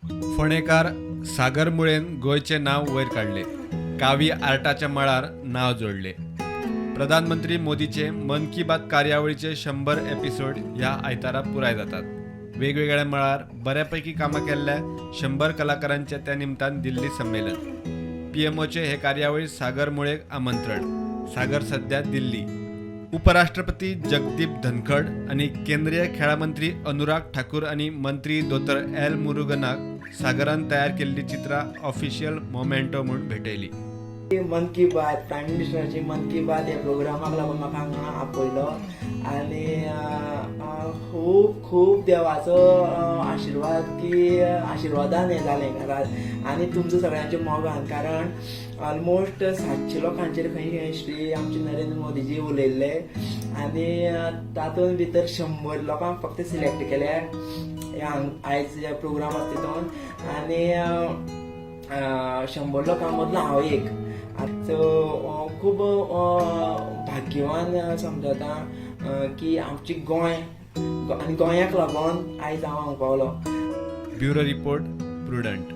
फोंडेकार सागर मुळेन गोंयचें नांव वयर काडलें. कावी आर्टाच्या मळार नांव जोडलें. प्रधानमंत्री मोदीचे मन की बात कार्यावळीचे 100 एपिसोड ह्या आयतारा पुराय जातात. वेगवेगळ्या मळार बऱ्यापैकी कामां केल्ल्या 100 कलाकारांच्या त्या निमतान दिल्ली संमेलन. पीएमओचे हे कार्यावळीत सागर मुळेक आमंत्रण. सागर सध्या दिल्ली. उपराष्ट्रपती जगदीप धनखड आनी केंद्रीय खेळां मंत्री अनुराग ठाकूर आनी मंत्री दोतोर एल मुरुगनाक सागरान तयार केल्ली चित्रां ऑफिशियल मोमेंटो म्हूण भेटयली. मन की बात, प्रायम मिनिस्टराची मन की बात ह्या प्रोग्रामाक लागून म्हाका हांगा आपयलो आनी खूब खूब देवाचो आशिर्वाद की आशिर्वादान हें जालें घरात आनी तुमचो सगळ्यांच्या मोगान, कारण ऑलमोस्ट 700 लोकांचेर खंय खंय श्री आमचे नरेंद्र मोदीजी उलयल्ले आनी तातूंत भितर 100 लोकांक फक्त सिलेक्ट केले आयज जे प्रोग्राम आसा तितून आनी 100 लोकां मदलो हांव एक. सो खूब भाग्यवान समजता की आमची गोंय आनी गोंयाक लागून आयज हांव हांगा पावलो. Bureau report, Prudent.